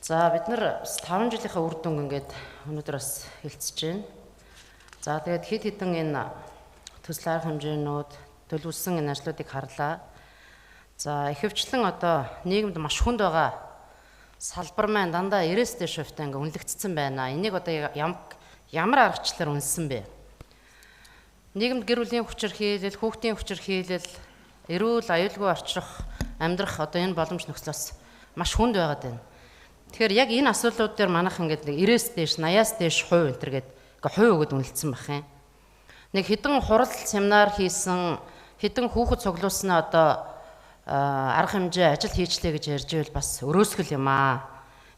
За бид нар 5 жилийнхаа үр дүнг ингээд өнөөдөр бас хэлцэж байна. За тэгээд хэд хэдэн энэ төсөл арга хэмжээнүүд төлөвлөсөн энэ ажлуудыг харлаа. За ихэвчлэн одоо нийгэмд маш хүнд байгаа салбар маань дандаа 90-с дээш хувьтай ингээ үнэлэгдсэн байна. Энийг одоо ямар аргачлалаар үнэлсэн бэ? Нийгэмд гэр бүлийн хүчирхийлэл, хүүхдийн хүчирхийлэл, эрүүл аюулгүй орчрох, амьдрах одоо энэ боломж нөхцлөөс маш хүнд байгаад байна. Тэгэхээр яг энэ асуудлууд дээр манайх ингээд нэг 90-с дээш, 80-аас дээш хувь энэ төр гээд ингээ хувь өгöd үнэлсэн байх юм. Нэг хэдэн хурал семинар хийсэн, хэдэн хүүхэд цуглуулснаа одоо арга хэмжээ ажил хийчлээ гэж ярьж байвал бас өрөөсгөл юм аа.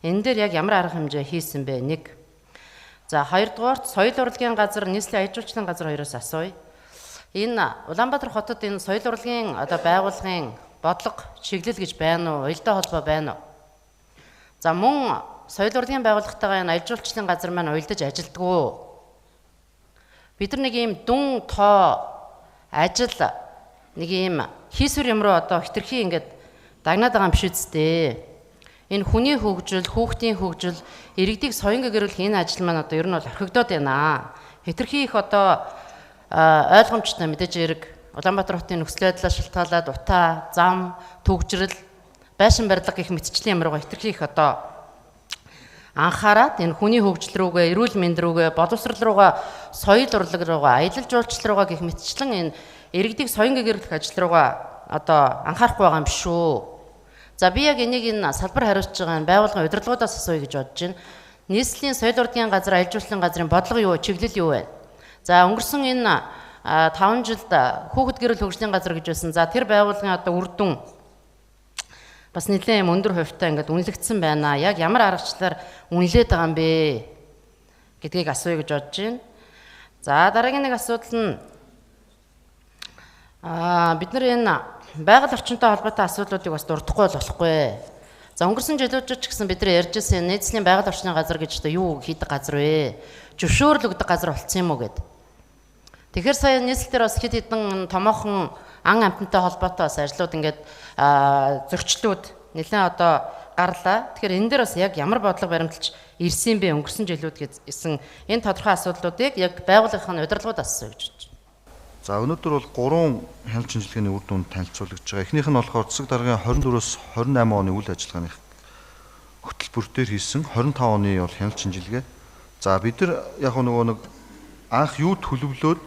Энэ дээр яг ямар арга хэмжээ хийсэн бэ? Нэг. За хоёрдугаарт соёл урлагийн газар, нийслэлийн аяж жуулчлалын газар хоёроос асууя. Энэ Улаанбаатар хотод энэ соёл урлагийн одоо байгууллагын бодлого, чиглэл гэж байна уу? Уялдаа холбоо байна уу? За мөн соёл урлагийн байгууллагатайгаа энэ аяж жуулчлалын газар маань уялдаж ажилддаг уу? Бид нар нэг ийм дүн тоо ажил нэг ийм хийсвэр юм руу одоо хитрхи ингээд дагнаад байгаа юм биш үсттэй. Энэ хүний хөгжил, хүүхдийн хөгжил, иргэдийг соён гэрүүлэх энэ ажил маань одоо ер нь бол орхигдоод байна. Хитрхи их одоо ойлгомжтой мэдээж хэрэг Улаанбаатар хотын нөхцөл байдлаас шалтгаалаад утаа, зам, төгжрөл, байшин барилга гэх мэтчлийн юм руугаа хитрхи их одоо анхаарат энэ хүний хөгжил рүүгээ, эрүүл мэнд рүүгээ, боловсрол руугаа, соёл урлаг руугаа, аялал жуулчлал руугаа гэх мэтчлэн энэ иргэдийг соён гэрүүлэх ажил руугаа одоо анхаарахгүй байгаа юм шүү. За би яг энийг энэ салбар хариуцж байгаа энэ байгууллагын удирдлагуудаас асууя гэж бодож байна. Нийслэлийн соёл урлагийн газар, аялал жуулчлалын газрын бодлого юу, чиглэл юу вэ? За өнгөрсөн энэ 5 жилд хүүхэд гэрэл хөгжлийн газар гэж байсан. За тэр байгууллагын одоо үр дүн бас нэлээд юм өндөр хувьтай ингээд үнэлэгдсэн байна. Яг ямар аргачлалаар үнэлээд байгаа юм бэ гэдгийг асууя гэж бодож байна. За дараагийн нэг асуудал нь бид нар энэ байгаль орчинтой холбоотой асуудлуудыг бас дурдахгүй болохгүй. За өнгөрсөн жилүүдэд ч гэсэн бид нар ярьж байсан нийслэлийн байгаль орчны газар гэж одоо юу хийдэг газар вэ? Зөвшөөрөл өгдөг газар болцсон юм уу гэд. Тэгэхээр сая нийслэл дээр бас хэд хэдэн томоохон ан амьтантай холбоотой бас ажлууд ингээд зөрчлүүд нэлээд одоо гарлаа. Тэгэхээр энэ дээр бас яг ямар бодлого баримталж ирсэн бэ өнгөрсөн жилүүд гэсэн энэ тодорхой асуудлуудыг яг байгууллагын удирдлагууд асууя гэж бодож байна. За өнөөдөр бол 3 хяналт шинжилгээний үр дүнд танилцуулагдж байгаа. Эхнийх нь болохоор засаг даргын 24-өөс 28 оны үйл ажиллагааны хөтөлбөр дээр хийсэн 25 оны бол хяналт шинжилгээ. За бид нар яг нөгөө нэг анх юу төлөвлөөд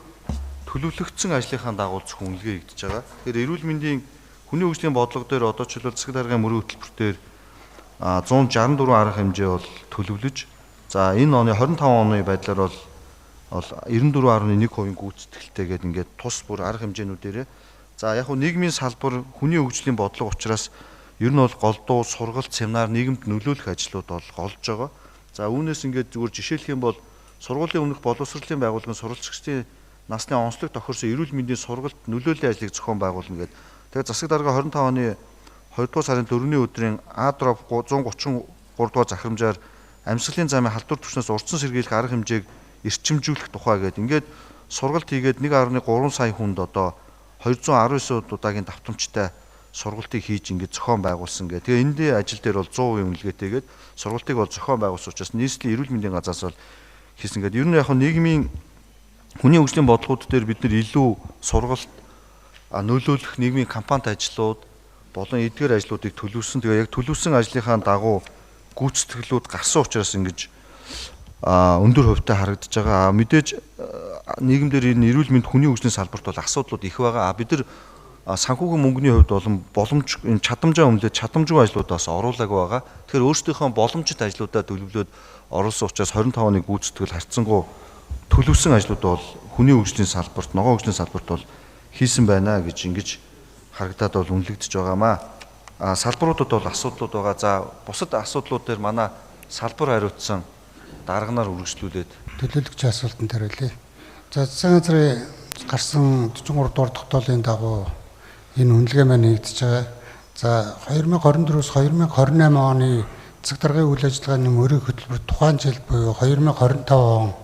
төлөвлөгдсөн ажлынхаа дагуу зөвхөн үнэлгээ хийгдэж байгаа. Тэгэхээр эрүүл мэндийн хүний хөгжлийн бодлого дээр одоо жишээлбэл засаг даргын мөрийн хөтөлбөр дээр 164 арга хэмжээ бол төлөвлөж, за энэ оны 25 оны байдлаар бол 94.1% гүйцэтгэлтэй гээд ингээд тус бүр арга хэмжээнүүдээрээ за яг хөө нийгмийн салбар хүний хөгжлийн бодлого учраас ер нь бол голдуу сургалт, семинар, нийгэмд нөлөөлөх ажлууд бол голж байгаа. За үүнээс ингээд зүгээр жишээлх юм бол сургуулийн өмнөх боловсролын байгууллагын суралцагчдын насны онцлог тохирсон эрүүл мэндийн сургалт нөлөөллийн ажлыг зохион байгуулна гэдэг. Тэгээд засаг дарга 25 оны 2 дугаар сарын 4-ний өдрийн А-дроп 133 дугаар захирамжаар амьсгалын замын халдвар түвшнээс урдсан сэргийлэх арга хэмжээг эрчимжүүлэх тухай гээд ингээд сургалт хийгээд 1.3 сая хүнд одоо 219 удаагийн давтамжтай сургалтыг хийж ингээд зохион байгуулсан гэ. Тэгээ энэ ажил дээр бол 100% үнэлгээтэйгээд сургалтыг бол зохион байгуулсан учраас нийслэлийн эрүүл мэндийн газраас бол хийсэн гээд ер нь яг нийгмийн хүний хөгжлийн бодлогууд дээр бид нар илүү сургалт нөлөөлөх нийгмийн кампанит ажлууд болон эдгээр ажлуудыг төлөвлөсөн. Тэгээ яг төлөвлөсөн ажлынхаа дагуу гүйцэтгэлүүд гарсан учраас ингэж өндөр хувьтай харагдаж байгаа. Мэдээж нийгэмдэр энэ эрүүл мэнд хүний хөгжлийн салбарт бол асуудлууд их байгаа. Бид нар санхүүгийн мөнгөний хувьд болон боломж энэ чадамжаа өмнөлөө чадамжгүй ажлуудаас оруулаагүй байгаа. Тэгэхээр өөрсдийнхөө боломжит ажлуудаа төлөвлөөд оруулсан учраас 25 оны гүйцэтгэл харьцангуй төлөвлөсөн ажлууд бол хүний хөгжлийн салбарт, ногоон хөгжлийн салбарт бол хийсэн байна гэж ингэж харагдаад бол үнэлэгдэж байгаамаа. Салбаруудад бол асуудлууд байгаа. За бусад асуудлууд дээр манай салбар хариуцсан дарганаар үргэлжлүүлээд төлөөлөгч асуултанд хариулъя. За засгийн газрын гарсан 43 дугаар тогтоолын дагуу энэ үнэлгээ маань нэгдэж байгаа. За 2024-өөс 2028 оны засаг даргын үйл ажиллагааны мөрийн хөтөлбөр тухайн жил буюу 2025 он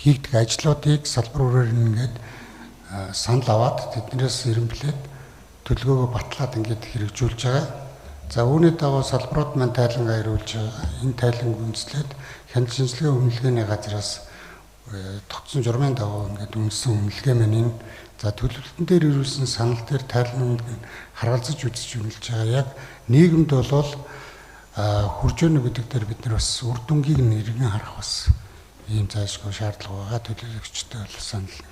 хийгдэх ажлуудыг салбар бүрээр ингээд санал аваад тэднээс эрэмблээд төлөвлөгөөгөө батлаад ингээд хэрэгжүүлж байгаа. За үүний дагуу салбарууд маань тайлангаа ирүүлж байгаа. Энэ тайланг үндэслээд хяналт шинжилгээ үнэлгээний газраас тогтсон журмын дагуу ингээд үндсэн үнэлгээ маань энэ. За төлөвлөлтөн дээр ирүүлсэн санал дээр тайлан үнэлгээ харгалзаж үзэж үнэлж байгаа. Яг нийгэмд бол хуржөөнө гэдэг дээр бид нар бас үр дүнгийг нь эргэн харах бас ийм зайлшгүй шаардлага байгаа. Төлөөлөгчтэй бол санал нэг.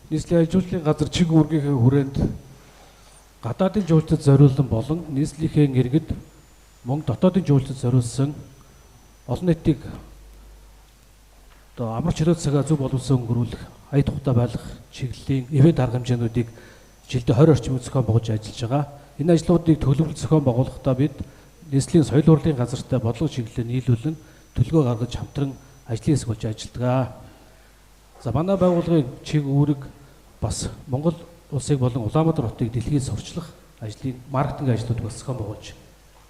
Нийслэлийн аялал жуулчлалын газар чиг үүргийнхээ хүрээнд гадаадын жуулчдад зориулсан болон нийслэлийнхээ иргэд мөн дотоодын жуулчдад зориулсан олон нийтийг одоо амар чөлөө цагаа зөв боловсон өнгөрүүлэх, ая тухтай байх чиглэлийн ивент арга хэмжээнүүдийг жилдээ 20 орчим зохион байгуулж ажиллаж байгаа. Энэ ажлуудыг төлөвлөлт зохион байгуулахдаа бид нийслэлийн соёл урлагийн газартай бодлого чиглэлээ нийлүүлэн төлгөө гаргаж хамтран ажлын хэсэг болж ажилладаг. За манай байгууллагын чиг үүрэг бас Монгол улсыг болон Улаанбаатар хотыг дэлхийд сурчлах ажлын маркетинг ажлууд бас зохион байгуулж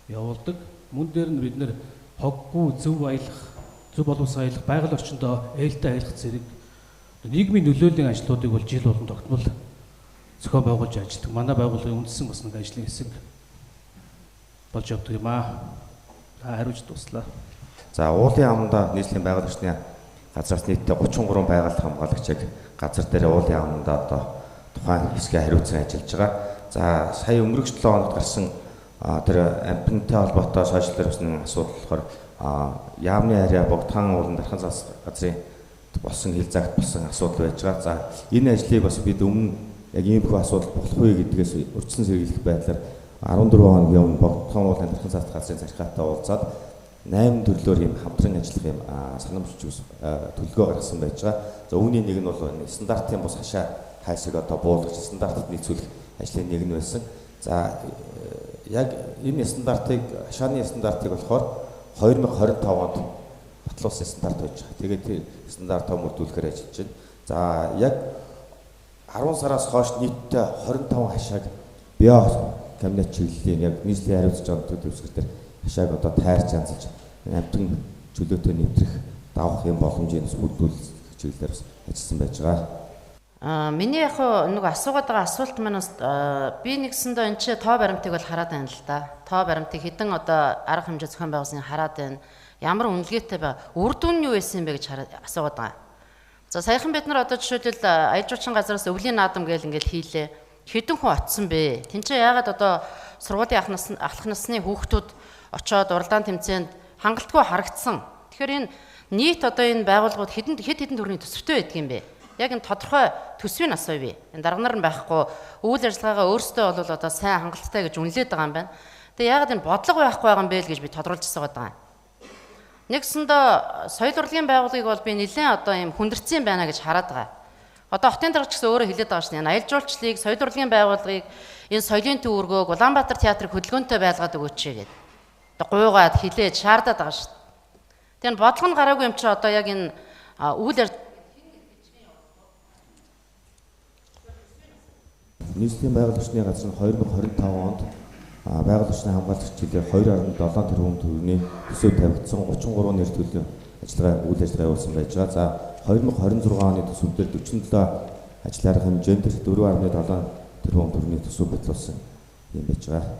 явуулдаг. Мөн дээр нь бид нэр хоггүй зөв аялах, зөв боловсон аялах, байгаль орчиндөө ээлтэй аялах зэрэг нийгмийн нөлөөллийн ажлуудыг бол жил болгон тогтмол зохион байгуулж ажилладаг. Манай байгууллагын үндсэн бас нэг ажлын хэсэг болж явдаг юм аа. Та хариуж дуслаа. За уулын аманда нийслэлийн байгаль орчны газраас нийтдээ 33 байгаль хамгаалагчийг газар дээр уулын аманда одоо тухайн хэсгээ хариуцсан ажиллаж байгаа. За сая өнгөрөх 7 хоногт гарсан тэр ампинтай холбоотой сошиал дээр болсон асуудал болохоор яамны харьяа Богдхан уулын дархан цас газрын болсон хил загт болсон асуудал байж байгаа. За энэ ажлыг бас бид өмнө яг иймэрхүү асуудал болох вэ гэдгээс урьдчилан сэргийлэх байдлаар 14 хоногийн өмнө Богдхан уулын дархан цас газрын захиргаатай уулзаад 8 төрлөөр юм хамтран ажиллах юм санамж төлөвлөгөө гаргасан байж байгаа. За үүний нэг нь бол стандартын бус хашаа хайсыг одоо буулгаж стандартад нийцүүлэх ажлын нэг нь байсан. За яг энэ стандартыг хашааны стандартыг болохоор 2025 онд батлуулсан стандарт байж байгаа. Тэгээд тэр стандартаа мөрдүүлэхээр ажиллаж байна. За яг 10 сараас хойш нийтдээ 25 хашааг био кабинет чиглэлийн яг нийслэлийн хариуцж байгаа төвсгэр дээр хашааг одоо тайрч янзалж амтан чөлөөтэй нэвтрэх давах юм боломжийг бас бүрдүүлэх чиглэлээр бас ажилласан байж байгаа. Миний яг нэг асуугаад байгаа асуулт маань бас би нэгсэндээ энэ чи тоо баримтыг бол хараад байна л да. Тоо баримтыг хэдэн одоо арга хэмжээ зохион байгуулсныг хараад байна. Ямар үнэлгээтэй ба үр дүн нь юу байсан юм бэ гэж асуугаад байгаа. За саяхан бид нар одоо жишээлбэл аялал жуулчлалын газраас өвлийн наадам гээл ингээл хийлээ. Хэдэн хүн очсон бэ? Тинчээ яагаад одоо сургуулийн ахлах насны хүүхдүүд очоод уралдаан тэмцээнд хангалтгүй харагдсан. Тэгэхээр энэ нийт одоо энэ байгууллагууд хэдэн хэдэн төгрөгийн төсөвтэй байдаг юм бэ? Яг энэ тодорхой төсвийг асууя би. Энэ дарга нар нь байхгүй үйл ажиллагаагаа өөрсдөө бол одоо сайн хангалттай гэж үнэлээд байгаа юм байна. Тэгээ яагаад энэ бодлого байхгүй байгаа юм бэ л гэж би тодруулж асуугаад байгаа юм. Нэгсэндээ соёл урлагийн байгууллагыг бол би нэлээд одоо юм хүндэрсэн байна гэж хараад байгаа. Одоо хотын дарга ч гэсэн өөрөө хэлээд байгаа шнэ. Энэ аялал жуулчлалыг, соёл урлагийн байгууллагыг, энэ соёлын төв өргөөг Улаанбаатар театрыг хөдөлгөөнтэй байлгаад өгөөч гэдэг. Одоо гуйгаад хилээд шаардаад байгаа шнэ. Тэгээ энэ бодлого нь гараагүй юм чи одоо яг энэ үйл Нийслэлийн байгаль орчны газар нь 2025 онд байгаль орчны хамгаалагч жилээр 2.7 тэрбум төгрөгийн төсөв тавигдсан 33 нэр төрлийн ажиллагаа үйл ажиллагаа явуулсан байж байгаа. За 2026 оны төсөв дээр 47 ажил арга хэмжээнд 4.7 тэрбум төгрөгийн төсөв батлуулсан юм байж байгаа.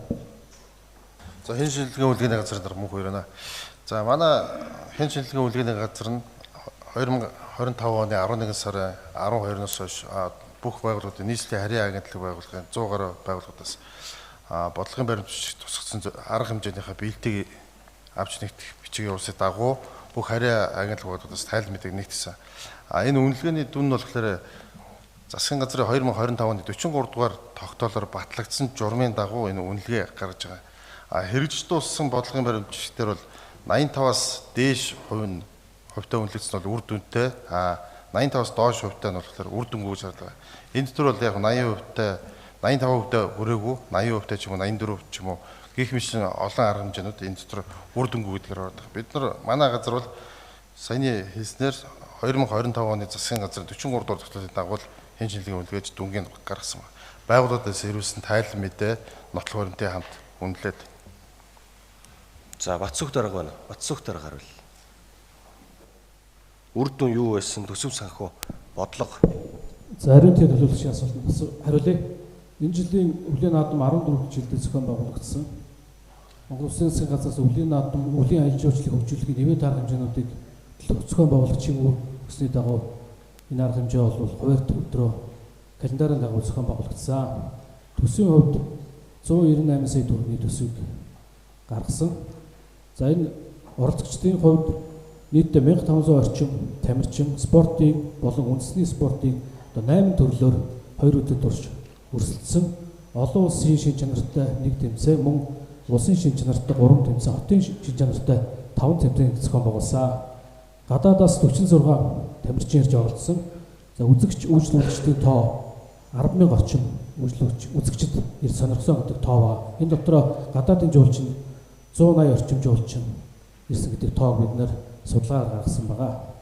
За хэн шинжилгээний үнэлгээний газар дээр мөнх хоёр байна. За манай хэн шинжилгээний үнэлгээний газар нь 2025 оны 11 сарын 12-оос хойш бүх байгууллагуудын нийслэлийн харийн агентлаг байгууллагын 100 гаруй байгууллагуудаас бодлогын баримт бичиг тусгасан арга хэмжээнийхээ бэлтгийг авч нэгтгэх бичгийн явуулсны дагуу бүх харийн агентлаг байгууллагуудаас тайлан мэдээг нэгтсэн. Энэ үнэлгээний дүн нь болохоор засгийн газрын 2025 оны 43 дугаар тогтоолоор батлагдсан журмын дагуу энэ үнэлгээ гаргаж байгаа. Хэрэгжиж дууссан бодлогын баримт бичгээр бол 85-аас дээш хувь нь хувьтай үнэлэгдсэн бол үр дүнтэй, 85-аас доош хувьтай нь болохоор үр дүнгүй гэж хардаг. Энэ дотор бол яг 80%-тай 85%-тай хүрээгүй 80%-тай ч юм уу 84% ч юм уу гэх мэт олон арга хэмжээнүүд энэ дотор үр дүнгүй гэдгээр ордог. Бид нар манай газар бол саяны хэлснээр 2025 оны засгийн газрын 43 дугаар тогтоолын дагуу хэн шинжилгээний үнэлгээч дүнгийн гаргасан байна. Байгууллагуудаас ирүүлсэн тайлан мэдээ нотлох баримтын хамт үнэлээд. За Батсүх дарга байна. Батсүх дарга харуул. Үр дүн юу байсан? Төсөв санхүү бодлого. За ариун төлөөлөгчийн асуултанд бас хариулъя. Энэ жилийн өвлийн наадам 14 жилдээ зохион байгуулагдсан. Монгол Улсын засгийн газраас өвлийн наадам, өвлийн аялал жуулчлалыг хөгжүүлэхийн нэмэлт арга хэмжээнүүдийг зохион байгуулах чиг өгсөний дагуу энэ арга хэмжээ бол хуваарь өдрөө календарын дагуу зохион байгуулагдсан. Төсвийн хувьд 198 сая төгрөгийн төсвийг гаргасан. За энэ оролцогчдын хувьд нийтдээ 1500 орчим тамирчин спортын болон үндэсний спортын одоо 8 төрлөөр 2 өдөр турш өрсөлдсөн. Олон улсын шин чанартай 1 тэмцээн, мөн улсын шин чанартай 3 тэмцээн, хотын шин чанартай 5 тэмцээн зохион байгуулсан. Гадаадаас 46 тамирчин ирж оролцсон. За үзэгч үйлчлүүлэгчдийн тоо 10,000 орчим үйлчлүүлэгч үзэгчид ирж сонирхсон гэдэг тоо байна. Энэ дотроо гадаадын жуулчин 180 орчим жуулчин ирсэн гэдэг тоог бид нэр судалгаар гаргасан байгаа.